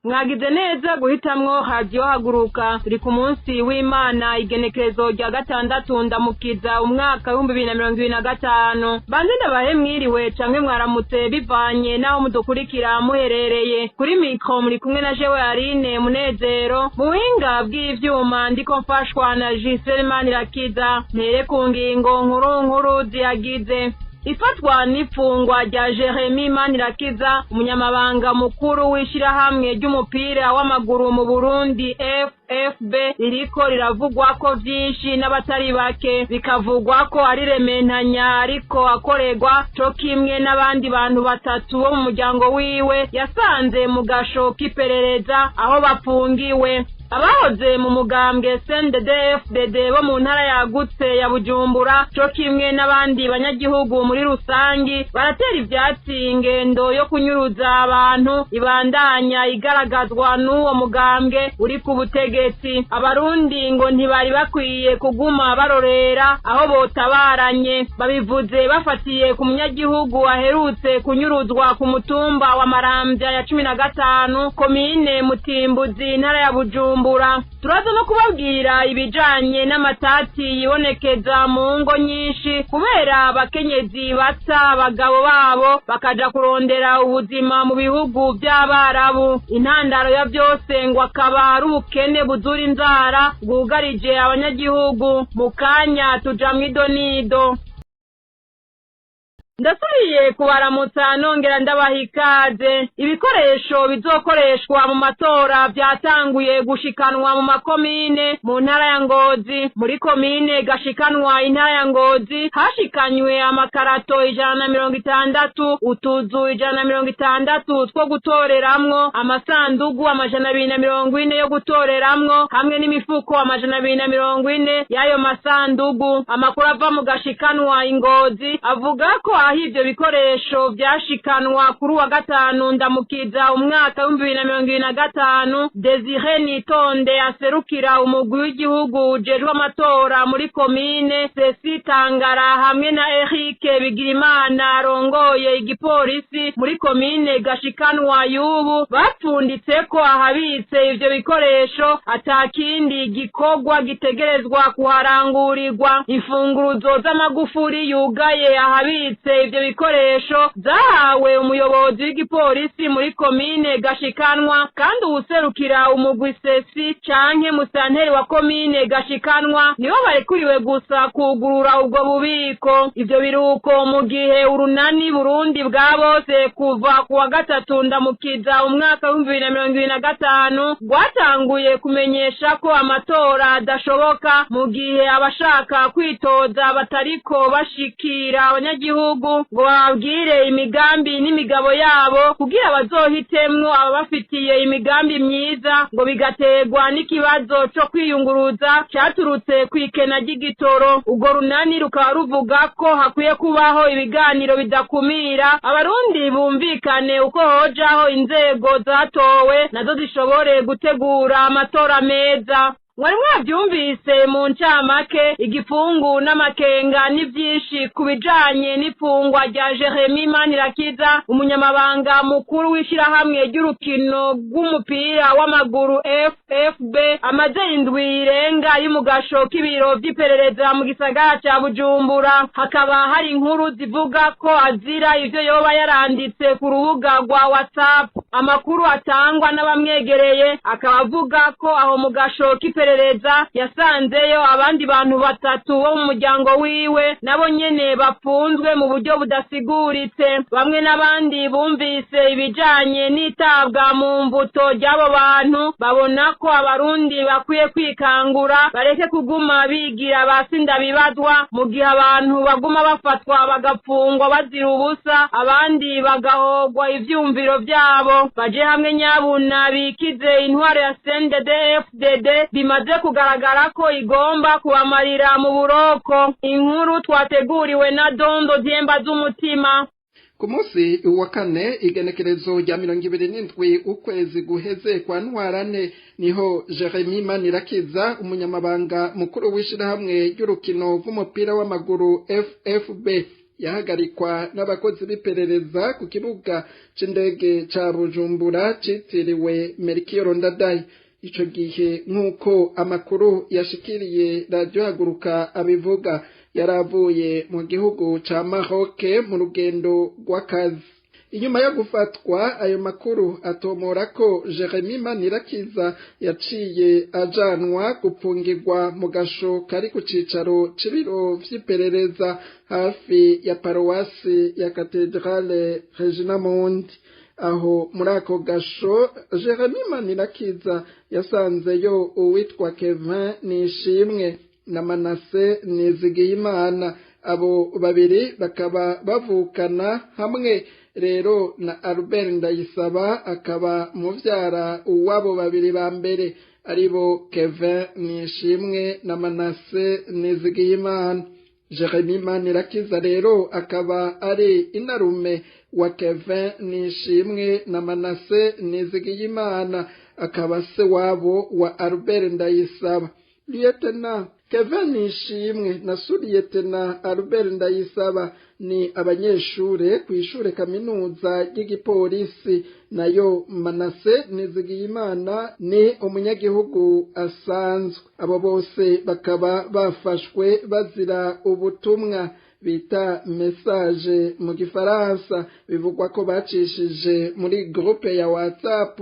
Mwagize neza guhitamwo Radiyo Haguruka. Turi ku munsi w'Imana, igenekerezo rya 6 Ndamukiza, umwaka w'2025. Banze ndabahe mwiriwe canke mwaramutse, bivanye n'aho mudukurikira muherereye. Kuri micro muri kumwe na jewe Aline Munezero, mu buhinga bw'ivyuma ndiko mfashwa na Gisele Manirakiza. Ntere ku ngingo nkuru nkuru ziyagize: ifatwa n'ifungwa rya Jeremy Manirakiza, umunyamabanga mukuru w'ishirahamwe ry'umupira w'amaguru mu Burundi FFB, ririko riravugwako vyinshi n'abatari bake, bikavugwa ko ari rementanya ariko akorerwa co kimwe n'abandi bantu batatu bo mu muryango wiwe yasanze mu gasho k'iperereza aho bafungiwe. Abahoze mu mugambwe CNDD-FDD bo mu ntara yagutse ya Bujumbura, co kimwe n'abandi banyagihugu muri rusangi, baratera ivyatsi ingendo yo kunyuruza abantu ibandanya igaragazwa n'uwo mugambwe uri ku butegetsi. Abarundi ngo ntibari bakwiye kuguma barorera aho botabaranye. Babivuze bafatiye ku munyagihugu aherutse kunyuruzwa ku mutumba wa Maramvya ya 15, komine Mutimbuzi, intara ya Bujumbura. Turaza no kubabwira ibijanye n'amatati yibonekeza mu ngo nyinshi kubera abakenyezi bata abagabo babo bakaja kurondera ubuzima mu bihugu by'Abarabu. Intandaro ya byose ngo akaba ari ubukene buzura inzara bwugarije abanyagihugu. Mu kanya tuja mw'idonido. Ndasubiye kubaramutsa nongera ndabaha ikaze. Ibikoresho bizokoreshwa mu matora vyatanguye gushikanwa mu makomine mu ntara ya Ngozi. Muri komine Gashikanwa, intara ya Ngozi, hashikanywe amakarato 160, utuzu 160 two gutoreramwo, amasandugu 240 yo gutoreramwo, hamwe n'imifuko 240 y'ayo masandugu. Amakuru ava mu Gashikanwa Ingozi avuga ko aho ivyo bikoresho vyashikanwa kuri uwa 5 Ndamukiza umwaka w'2025, Desire Nitonde aserukira umugwi w'igihugu ujejwe amatora muri komine, Ceci Tangara hamwe na Eric Bigirimana arongoye igipolisi muri komine Gashikanwa y'ubu, bapfunditse ko ahabitse ivyo bikoresho atakindi gikorwa gitegerezwa kuharangurirwa. Imfunguruzo z'amagufuri yugaye ahabitse ivyo bikoresho zahawe umuyobozi w'igipolisi muri komine Gashikanwa, kandi uwuserukira umugwi CENI canke musanteri wa komine Gashikanwa nibo barekuriwe gusa kugurura ubwo bubiko. Ivyo biruko mu gihe urunani Burundi bwa bose kuva ku wa 3 Ndamukiza umwaka w'2025 rwatanguye kumenyesha ko amatora adashoboka mu gihe abashaka kwitoza batariko bashikira abanyagihugu ngo bababwire imigambi n'imigabo yabo kugira bazohitemwo ababafitiye imigambi myiza, ngo bigaterwa n'ikibazo co kwiyunguruza caturutse kw'ikena ry'igitoro. Urwo runani rukaba ruvuga ko hakwiye kubaho ibiganiro bidakumira, Abarundi bumvikane uko hojaho inzego zatowe nazo zishobore gutegura amatora meza. Mwari mwavyumvise mu ncamake. Igifungu n'amakenga ni vyinshi ku bijanye n'ifungwa rya Jeremy Manirakiza, umunyamabanga mukuru w'ishirahamwe ry'urukino rw'umupira w'amaguru FFB, amaze indwi irenga y'umugasho k'ibiro vy'iperereza mu gisagara ca Bujumbura. Hakaba hari inkuru zivuga ko azira ivyo yoba yaranditse ku rubuga rwa WhatsApp. Amakuru atangwa n'abamwegereye akaba avuga ko aho mu gasho k'iperereza yasanzeyo abandi bantu batatu bo mu muryango wiwe, nabo nyene bafunzwe mu buryo budasiguritse. Bamwe n'abandi bumvise ibijanye n'itabwa mu mbuto ry'abo bantu babona ko Abarundi bakwiye kwikangura, bareke kuguma bigira ba sindabibazwa mu gihe abantu baguma bafatwa bagapfungwa bazira ubusa, abandi bagahogwa ivyumviro vyabo. Baje hamwe nyabuna bikize intwaro ya CNDD-FDD bimaze kugaragara ko igomba kubamarira mu buroko. Inkuru twateguriwe na Dondo Diemba z'Umutima. Ku munsi wa kane, igenekerezo rya 27 ukwezi guheze kwa Ntwarane, niho Jeremy Manirakiza, umunyamabanga mukuru w'ishirahamwe ry'urukino rw'umupira w'amaguru FFB, Yahagarikwa n'abakozi b'iperereza ku kibuga c'indege ca Bujumbura citiriwe Melchior Ndadaye. Ico gihe, nk'uko amakuru yashikiriye Radiyo Haguruka abivuga, yaravuye mu gihugu ca Maroc mu rugendo rw'akazi. Inyuma yo gufatwa, ayo makuru atomora ko Jeremy Manirakiza yaciye ajanwa gupfungirwa mu gasho kari ku cicaro c'ibiro vy'iperereza hafi ya paruwasi ya Katedrale Regina Mundi. Aho muri ako gasho, Jeremy Manirakiza yasanzeyo uwitwa Kevin Nishimwe na Manase Nizigiyimana. Abo babiri bakaba bavukana, hamwe rero na Albert Ndayisaba, akaba muvyara uwabo babiri ba mbere, aribo Kevin Nishimwe na Manase Nizigiyimana. Jeremy Manirakiza rero akaba ari inarume wa Kevin Nishimwe na Manase Nizigiyimana, akaba se wabo wa Albert Ndayisaba. Lieutenant Kevin Nishimwe na Sous-lieutenant Albert Ndayisaba ni abanyeshure kw'ishure kaminuza ry'igipolisi, nayo Manase Nizigiyimana ni umunyagihugu asanzwe. Abo bose bakaba bafashwe bazira ubutumwa bita message mu gifaransa, bivugwa ko bacishije muri groupe ya WhatsApp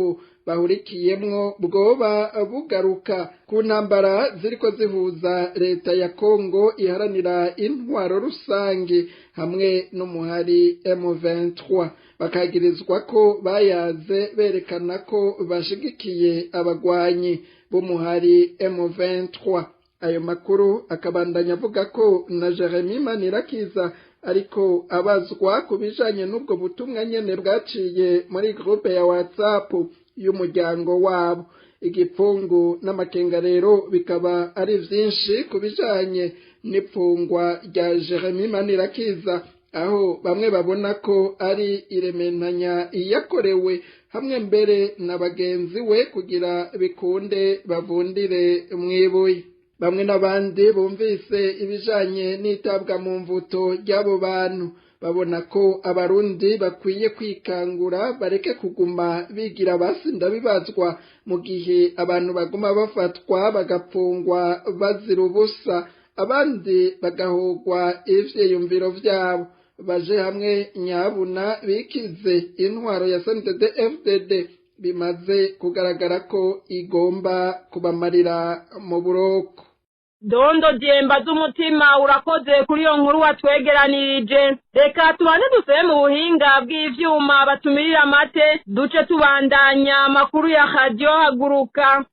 bahurikiyemwo, bwoba bugaruka ku ntambara ziriko zihuza leta ya Kongo iharanira intwaro rusange hamwe n'umuhari M23. Bakagirizwa ko bayaze berekana ko bashigikiye abagwanyi b'umuhari M23. Ayo makuru akabandanya avuga ko na Jeremy Manirakiza ariko abazwa ku bijanye n'ubwo butumwa nyene bwaciye muri groupe ya WhatsApp y'umuryango wabo. Igipfungu n'amakenga rero bikaba ari vyinshi ku bijanye n'ipfungwa rya Jeremy Manirakiza, aho bamwe babona ko ari irementanya iyakorewe hamwe mbere na bagenzi we kugira bikunde bavundire mwibuye. Bamwe n'abandi bumvise ibijanye n'itabwa mu mvuto ry'abo bantu babona ko abarundi bakwiye kwikangura, bareke kuguma bigira basinda bibazwa mu gihe abantu baguma bafatwa bagapfungwa bazira ubusa, abandi bagahogwa ivyiyumviro vyabo. Baje hamwe nyabuna bikize intwaro ya CNDD FDD bimaze kugaragara ko igomba kubamarira mu buroko. Dondo Dyemba z'umutima, urakoze kuri iyo nkuru watwegeranirije. Reka tubane dusebe mu buhinga bw'ivyuma batumirira amate, duce tubandanya amakuru ya Radiyo Haguruka.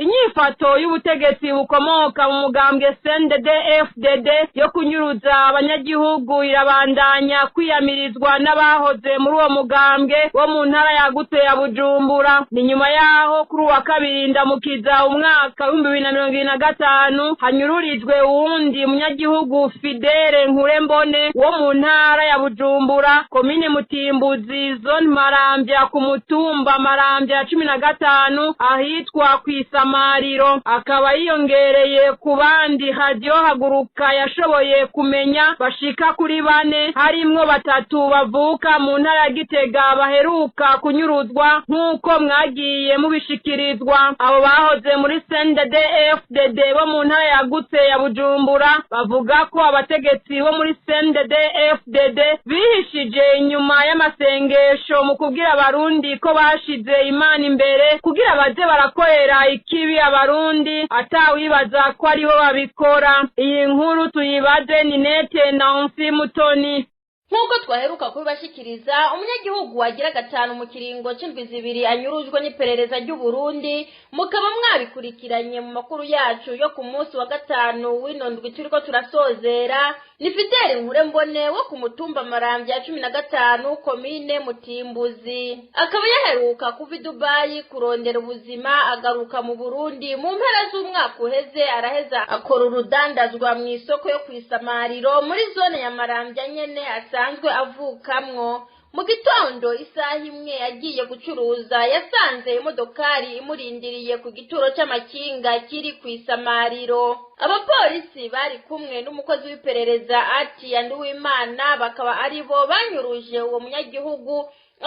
Inyifato y'ubutegetsi bukomoka mu mugambwe CNDD FDD yo kunyuruza abanyagihugu irabandanya kwiyamirizwa n'abahoze muri uwo mugambwe wo mu ntara yagutse ya Bujumbura. Ni nyuma yaho kuri uwa kabiri ndamukiza umwaka w'2025 hanyururijwe uwundi munyagihugu, Fidele Nkurembone, wo mu ntara ya Bujumbura, komine Mutimbuzi, zone Maramvya, ku mutumba Maramvya ya 15, ahitwa kwisa Mariro. Akaba yiyongereye ku bandi Radiyo Haguruka yashoboye kumenya bashika kuri bane, harimwo batatu bavuka mu ntara ya Gitega baheruka kunyuruzwa, nk'uko mwagiye mubishikirizwa. Abo bahoze muri CNDD FDD bo mu ntara yagutse ya Bujumbura bavuga ko abategetsi bo muri CNDD FDD bihishije inyuma y'amasengesho mu kubwira abarundi ko bashize Imana imbere kugira baze barakorera ikibi abarundi atawibaza ko aribo babikora. Iyi nkuru tuyibaze Ninete Nancy Mutoni. Nk'uko twaheruka kubibashikiriza, umunyagihugu wagira gatanu mu kiringo c'indwi 2 anyurujwe n'iperereza ry'u Burundi, mukaba mwabikurikiranye mu makuru yacu yo ku munsi wa gatanu w'ino ndwi turiko turasozera, ni Fidele Nkurembone wo ku mutumba Maramvya ya 15, komine Mutimbuzi. Akaba yaheruka kuva i Dubayi kurondera ubuzima, agaruka mu Burundi mu mpera z'umwaka uheze, araheza akora urudandazwa mu isoko yo kw'isamariro muri zone ya Maramvya nyene asanzwe avukamwo. Mu gitondo isaha 1 agiye gucuruza yasanze imodokari imurindiriye ku gituro c'amakinga kiri kw'isamariro. Abapolisi bari kumwe n'umukozi w'iperereza ati Nduwimana bakaba aribo banyuruje uwo munyagihugu,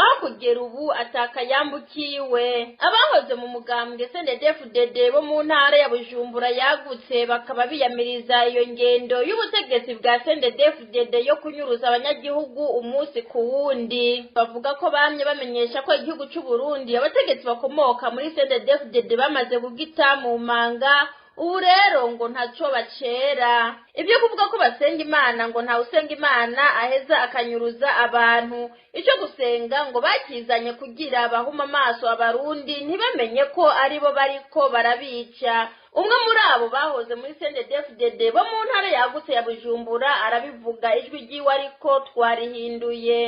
aho kugera ubu atakayambukiwe. Abahoze mu mugambwe CNDD-FDD bo mu ntara ya Bujumbura yagutse bakaba biyamiriza iyo ngendo y'ubutegetsi bwa CNDD-FDD yo kunyuruza abanyagihugu umunsi ku wundi. Bavuga ko bamye bamenyesha ko igihugu c'u Burundi abategetsi bakomoka muri CNDD-FDD bamaze kugita mu manga, ubu rero ngo ntaco bacera. Ibyo kuvuga ko basenga Imana, ngo nta usenga Imana aheza akanyuruza abantu. Ico gusenga ngo bakizanye kugira bahuma amaso abarundi ntibamenye ko aribo bariko barabica. Umwe muri abo bahoze muri CNDD-FDD bo mu ntara yagutse ya Bujumbura arabivuga, ijwi ryiwe ariko twarihinduye.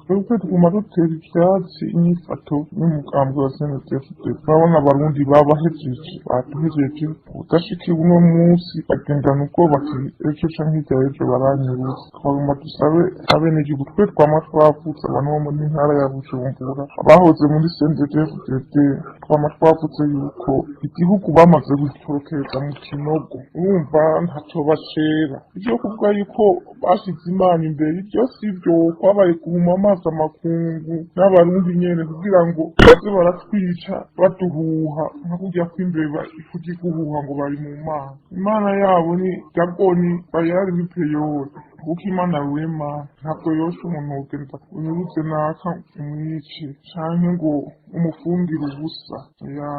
Twebwe tuguma dutera ivyatsi inyifato y'umugambi wa CNDD-FDD. Urabona abarundi babahejeje, baduhejeje udashikiwe uno munsi bagendana ubwoba ati ejo canke hirya y'ejo baranyuruza. Twagomba dusabe abenegihugu, twe twama twavutse, abantu bo muri ntara ya Bujumbura bahoze muri CNDD-FDD, twama twavutse yuko igihugu bamaze gutorokeza mu kinogo, urumva ntaco bacera. Ivyo kuvuga yuko bashize Imana imbere, ivyo sivyo, kwabaye guhuma amaso amakungu n'abarundi nyene kugira ngo baze baratwica baduhuha nka kurya kw'imbeba ikurya iguhuha ngo bari mu Mana. Imana yabo ni Dagoni bayari w'ipeyori, kuko Imana rurema ntabwo yosha umuntu wogenda unyuruze naka umwice canke ngo umufungire ubusa. Ya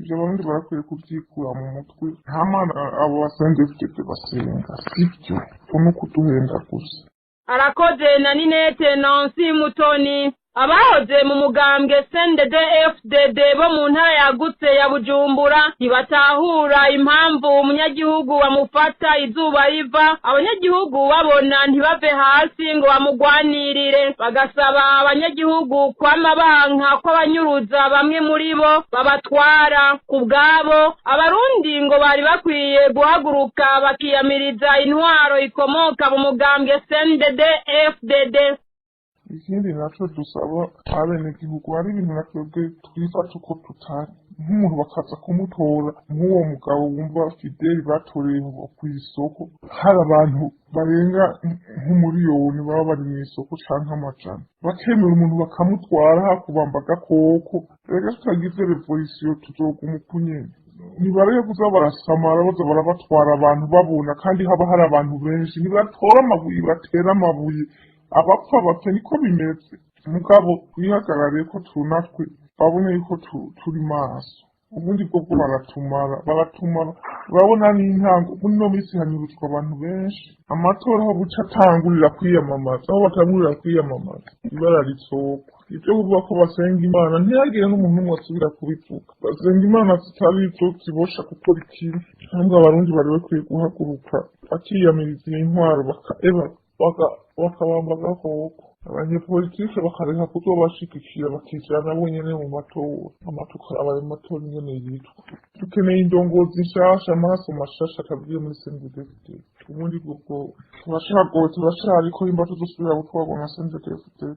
ivyo abarundi barakwiye kuvyikura mu mutwe. Nta Mana abo ba CNDD-FDD basenga, sivyo, uko kuduhenda gusa. Arakoze na Ninete Nancy Mutoni. Abahoze mu mugambwe CNDD-FDD bo mu ntara yagutse ya Bujumbura ntibatahura impamvu umunyagihugu bamufata izuba riva, abanyagihugu babona ntibave hasi ngo bamugwanirire. Bagasaba abanyagihugu kwama banka kw'abanyuruza bamwe muri bo babatwara ku bwabo. Abarundi ngo bari bakwiye guhaguruka bakiyamiriza intwaro ikomoka mu mugambwe CNDD-FDD. Ikindi naco dusaba abenegihugu, hari ibintu natwebwe twifata uko tutari, nk'umuntu bakaza kumutora, nk'uwo mugabo wumva Fideli batoreye kw'isoko, hari abantu barenga nk'umuriyoni baba bari mw'isoko canke amajana, bakemera umuntu bakamutwara hakubamba agakoko. Rega tutagize revolisiyo tuzoguma uko nyene. Nibareke kuza barasamara baza barabatwara abantu babona, kandi haba hari abantu benshi. Nibatora amabuye batera amabuye, abapfa bapfe, niko bimeze. Mugabo twihagarare ko tunatwe babone yuko turi maso. Ubundi bwo bwo baratumara, baratumara. Urabona n'intango muri ino minsi hanyuruzwa abantu benshi. Amatora aho buca atangurira kwiyamamaza, aho batangurira kwiyamamaza, ibara rizogwa. Ibyo kuvuga ko basenga Imana, ntihagire n'umuntu umwe asubira kubivuga. Basenga Imana zitari izo zibosha gukora ikibi. Ahubwo abarundi bari bakwiye guhaguruka bakiyamiriza iyi ntwaro, bakaeba bakabamba agakoko. Abanyepolitike bakareka kuzobashigikira, bakijana bonyene mu matora. Amatora abaye amatora ingene yitwa. Dukeneye indongozi nshasha, amaraso mashasha atavuye muri CNDD-FDD. Ubundi bwo turacagowe, turacariko imba tuzosubira gutwarwa na CNDD-FDD.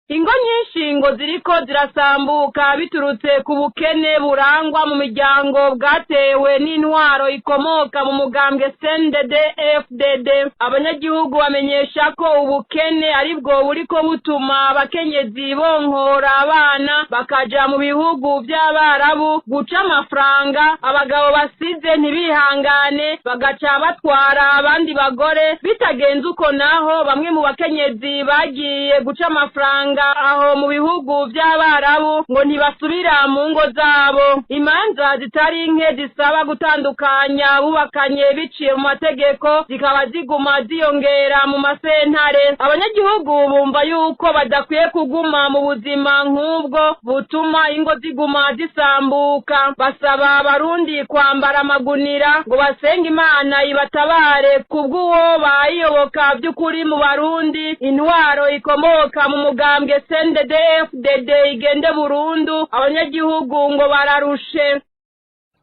Ingo nyinshi ngo ziriko zirasambuka biturutse ku bukene burangwa mu miryango bwatewe n'intwaro ikomoka mu mugambwe CNDD-FDD. Abanyagihugu bamenyesha ko ubukene aribwo buriko butuma abakenyezi bonkora abana bakaja mu bihugu vy'Abarabu guca amafaranga, abagabo basize ntibihangane bagaca batwara abandi bagore. Bitagenze uko naho, bamwe mu bakenyezi bagiye guca amafaranga aho mu bihugu vy'Abarabu ngo ntibasubira mu ngo zabo. Imanza zitari nke zisaba gutandukanya bubakanye biciye mu mategeko zikaba ziguma ziyongera mu masentare. Abanyagihugu bumva yuko badakwiye kuguma mu buzima nk'ubwo butuma ingo ziguma zisambuka. Basaba abarundi kwambara amagunira ngo basenge Imana ibatabare kubw'uwo bayiyoboka by'ukuri mu Barundi. Intwaro ikomoka mu mugambwe CNDD-FDD igende burundu. Abanyagihugu ngo bararushe.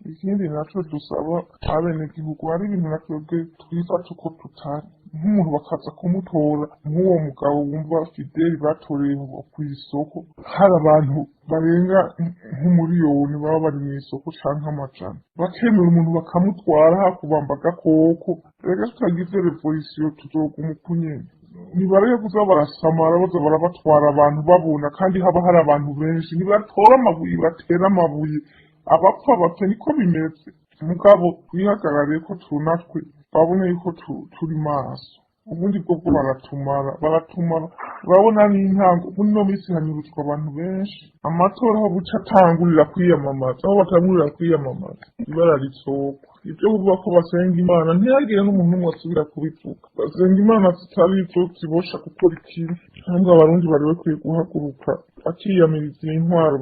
Ikindi naco dusaba abenegihugu, hari ibintu natwebwe twifata uko tutari, Nk'umuntu bakaza kumutora, nk'uwo mugabo wumva Fideli batoreye ngo kw'isoko, hari abantu barenga nk'umuriyoni baba bari mw'isoko canke amajana, bakemera umuntu bakamutwara hakubamba agakoko. Rega tutagize revolisiyo tuzoguma uku nyene. Nibareke kuza barasamara, baza barabatwara abantu babona, kandi haba hari abantu benshi. Nibatora amabuye, batera amabuye, abapfa bapfe, niko bimeze. Mugabo twihagarare ko tunatwe babone yuko turi maso. Ubundi bwo bwo baratumara, baratumara. Urabona n'intango muri ino minsi hanyuruzwa abantu benshi. Amatora aho buca atangurira kwiyamamaza, aho batangurira kwiyamamaza, ibara rizogwa. Ibyo kuvuga ko basenga Imana, ntihagire n'umuntu n'umwe asubira kubivuga. Basenga imana zitari izo zibosha gukora ikibi. Ahubwo Abarundi bari bakwiye guhaguruka bakiyamiriza iyi ntwaro,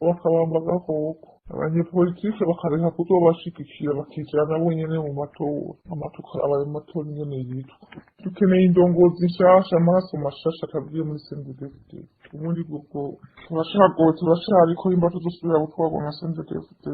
bakabamba agakoko. Abanyepolitike bakareka kuzobashigikira, bakijana bonyene mu matora. Amatora abaye amatora ingene yitwa. Dukeneye indongozi nshasha, amaraso mashasha atavuye muri CNDD-FDD. Ubundi bwo turashagowe, turashariko imba tuzosubira gutwarwa na CNDD-FDD.